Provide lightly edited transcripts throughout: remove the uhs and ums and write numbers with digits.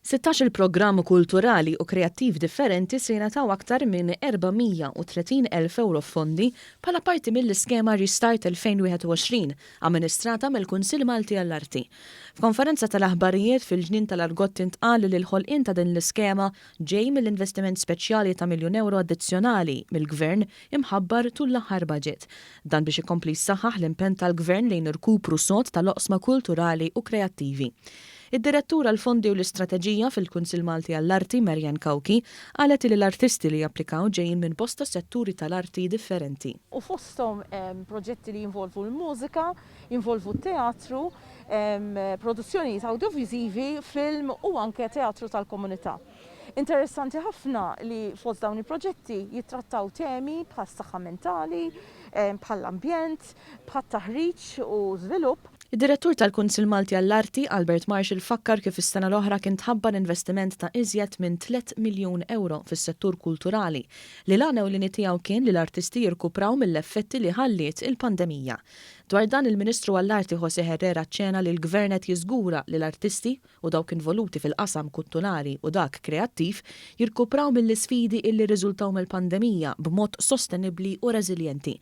16-il programm kulturali u kreattiv differenti se jingħataw aktar minn 430,000 ewro f'fondi bħala parti mill-iskema Restart 2021 amministrata mill-Kunsill Malti għall-Arti. F'konferenza tal-aħbarijiet fil-Ġnien tal-Argotti ntqal li l-ħolqien ta' din l-iskema ġej mill-investiment speċjali ta' miljun ewro addizzjonali mill-Gvern imħabbar tul l-aħħar budget. Dan biex ikompli jsaħħaħ l-impenn tal-Gvern lejn irkupru sod tal-oqsma kulturali u kreattivi. Id-Direttur għall-Fondi u l-Istrateġija fil-Kunsill Malti għall-Arti, Marianne Cauchi, qalet li l-artisti li japplikaw ġejjin minn bosta setturi tal-arti differenti. U fosthom proġetti li jinvolvu l-mużika, jinvolvu t-teatru, produzzjonijiet awdjoviżivi, film u anke teatru tal-komunità. Interessanti ħafna li fost dawn il-proġetti jittrattaw temi bħas-saħħa mentali, bħall-ambjent, bħat-taħriġ u żvilupp. Id-Direttur tal-Kunsill Malti għall-Arti, Albert Marshall fakkar kif is-sena l-oħra kien tħabbar investiment ta' iżjed minn tlett miljun ewro fis-settur kulturali li l-għan ewlieni tiegħu kien li l-artisti jirkupraw mill-effetti li ħalliet il-pandemija. Dwar dan il-Ministru għall-Arti José Herrera aċċena li l-Gvern qed jiżgura li l-artisti u dawk involuti fil-qasam kulturali u dak kreattiv jirkupraw mill-isfidi illi rriżultaw mill-pandemija b'mod sostenibbli u reżiljenti.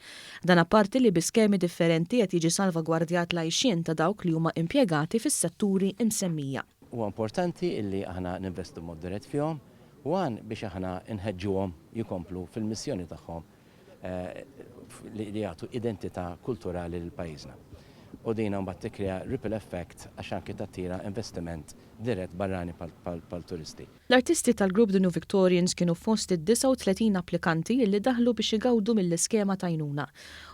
Dan apparti li bi skemi differenti qed jiġi salvagwardjat l-għajxien ta' dawk li huma impjegati fis-setturi msemmija. Huwa importanti illi aħna ninvestu b'mod dirett fihom, one biex aħna nħeġġuhom jkomplu fil-missjoni tagħhom li jagħtu identità kulturali lil pajjiżna. U dina mbagħad tikkrea ripple effect għax anki tattira investiment dirett barrani bħal turisti. L-artisti tal-grupp The New Victorians kienu fost id-39 applikanti li daħlu biex igawdu mill-iskema t'għajnuna.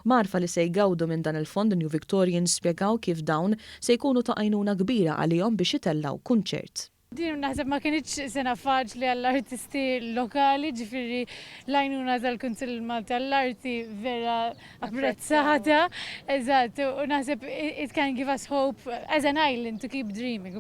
Mgħarrfa li se jgawdu minn dan il-fond The New Victorians spjegaw kif dawn se jkunu ta' għajnuna kbira għalihom biex itellgħu kunċert. Din naħseb ma kinitx sena faċli għall-artisti lokali, ġifieri l-għajnuna tal-Kunsill Malti għall-Arti vera apprezzata. Eżatt, u naħseb it can give us hope as an island to keep dreaming.